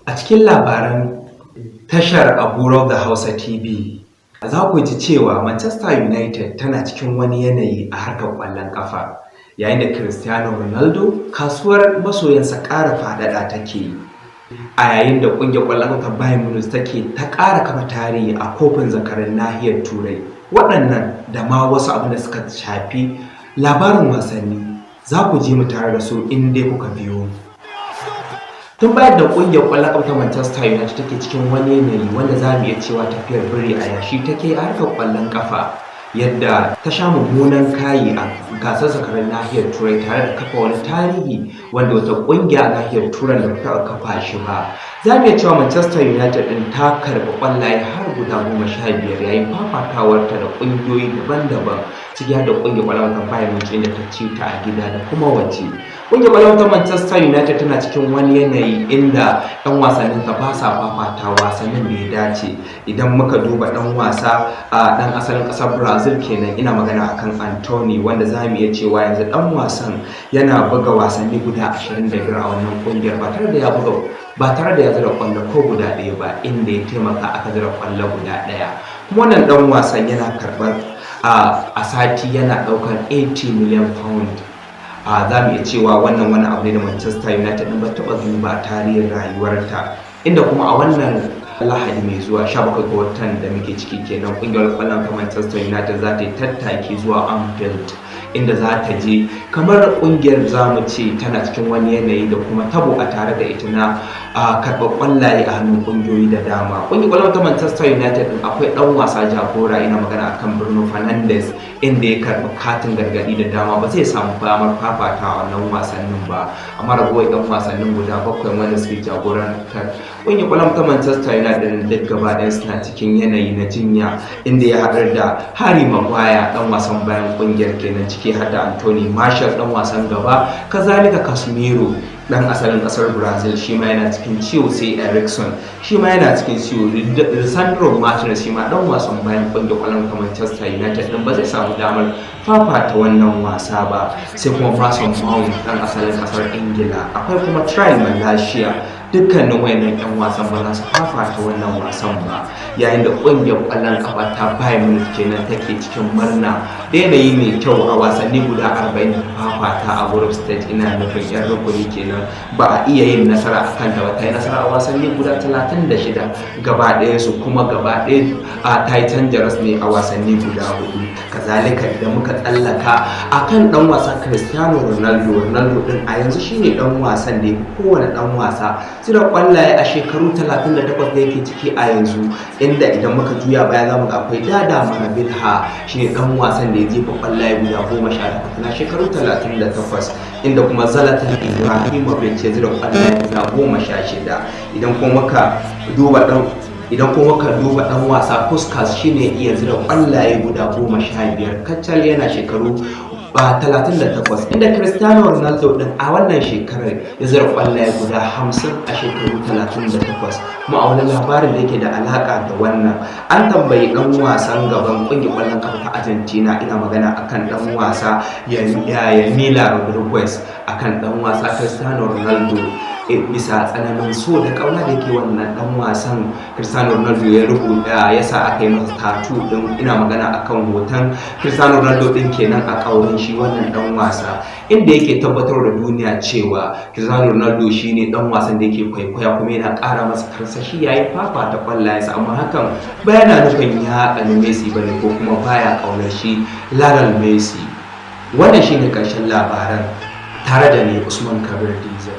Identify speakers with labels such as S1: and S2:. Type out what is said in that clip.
S1: A cikin labaran tashar Abu da Hausa TV, za ku ji cewa Manchester United tana cikin wani yanayi a harkar ƙwallon ƙafa, yayin da Cristiano Ronaldo kasuwar masoyansa ƙara faɗaɗa take yi. A yayin da ƙungiyar ƙwallon ƙafa Bayern Munich take ta ƙara kafa tarihi a kofin zakaran nahiyar Turai. Waɗannan da ma wasu abin da suka shafi labarin wasanni za ku ji mu tare da su in dai kuka biyo mu. Tun bayan da ƙungiyar ƙwallon ƙafa ta Manchester United take cikin wani yanayi wanda za mu iya cewa tafiyar biri a yashi take a harkar ƙwallon ƙafa, yadda ta sha mummunan kayi a gasar zakaran nahiyar Turai tare da kafa wani tarihi wanda wata ƙungiya a nahiyar Turai da ta kafa shi ba. Za mu iya cewa Manchester United ɗin ta karɓi ƙwallaye har guda 15 yayin fafatawarta da ƙungiyoyi daban-daban, ciki har da ƙungiyar ƙwallon ƙafa Bayern Munich, inda ta ci ta a gida da kuma waje. Ƙungiyar ƙwallon ta Manchester United tana cikin wani yanayi inda 'yan wasannin ta ba sa fafata wasannin da ya dace. Idan muka duba ɗan wasa a ɗan asalin ƙasar Brazil kenan, ina magana akan Antony, wanda za mu iya cewa yanzu ɗan wasan yana buga wasanni guda 25 a wannan ƙungiyar ba tare da ya zira ƙwallo ko guda ɗaya ba, inda ya taimaka aka zira ƙwallo guda ɗaya. Kuma wannan ɗan wasan yana karɓar a sati, yana ɗaukar 80 million pound. Za mu iya cewa wannan wani abu ne da Manchester United ɗin ba taɓa gani ba a tarihin rayuwarta, inda kuma a wannan Lahadi mai zuwa, 17 ga watan da muke ciki kenan, ƙungiyar ƙwallon ta Manchester United za ta yi tattaki zuwa Anfield, inda za ta je. Kamar ƙungiyar za mu ce tana cikin wani yanayi da kuma tabo a tare da ita na karɓar ƙwallaye a hannun ƙungiyoyi da dama. Ƙungiyar ƙwallon ta Manchester United ɗin akwai ɗan wasa jagora, ina magana akan Bruno Fernandes, inda ya karɓi katin gargaɗi da dama, ba zai samu damar fafata a wannan wasannin ba. Amma ragowar ɗan wasannin guda bakwai wanda suke jagorantar ƙungiyar ƙwallon ta Manchester United duk gaba ɗaya suna cikin yanayi na jinya, inda ya haɗar da Harry Maguire, ɗan wasan bayan ƙungiyar kenan, ciki har da Anthony Martial, ɗan wasan gaba, kazalika Casemiro, ɗan asalin ƙasar Brazil, shi ma yana cikin ciwo, sai Eriksen, shi ma yana cikin ciwo, Lisandro Martinez, shi ma ɗan wasan bayan ƙungiyar ƙwallon ta Manchester United ɗin, ba zai samu damar fafata wannan wasa ba, sai kuma Mason Mount, ɗan asalin ƙasar Ingila, akwai kuma Tyrell Malacia. Dukkanin wayannan 'yan wasan ba za su fafata wannan wasan ba, yayin da ƙungiyar ƙwallon ƙafa ta Bayern Munich kenan take cikin murna da yanayi mai kyau. A wasanni guda 40 da fafata a group stage, ina nufin 'yan rukuni kenan, ba a iya yin nasara a kanta ba. Ta yi nasara a wasanni guda 36 gaba ɗaya su, kuma gaba ɗaya a ta yi canjaras ne a wasanni guda hudu. Kazalika, idan muka tsallaka a kan ɗan wasa Cristiano Ronaldo, Ronaldo ɗin a yanzu shine ɗan wasan da ya fi kowane ɗan wasa zira kwallaye a shekaru 38 da yake ciki a yanzu, inda idan muka juya baya za mu ga akwai Dada Maravilha, shine dan wasan da ya jefa kwallaye guda 18 na shekaru 38, inda kuma Zlatan Ibrahimovic ya zira kwallaye guda 16. Idan kuma muka duba dan wasa Puskas, shine iya zira kwallaye guda 15 kacal, yana shekaru ba 38, inda Cristiano Ronaldo din a wannan shekarar ya zira kwallaye guda 50 a shekaru 38. Kuma a wani labarin da yake da alaka da wannan, an tambayi dan wasan gaban kungiyar kwallon kafa ta Argentina, ina magana akan dan wasa Yamila Rodriguez, akan dan wasa Cristiano Ronaldo, bisa tsananin so da kauna da yake wannan dan wasan Cristiano Ronaldo, ya rubuta ya sa aka yi masa tattoo din, ina magana akan hoton Cristiano Ronaldo din kenan, a kaurin shi wannan dan wasa, inda yake tabbatar da duniya cewa Cristiano Ronaldo shine dan wasan da yake kwaikwaya, kuma yana ƙara masa karsashi yayin fafata kwallayensa, amma hakan ba yana nufin ya tsani Messi bane ko kuma baya kaunar shi Lionel Messi. Wannan shine ƙarshen labaran, tare da ni, Usman Kabir Diesel.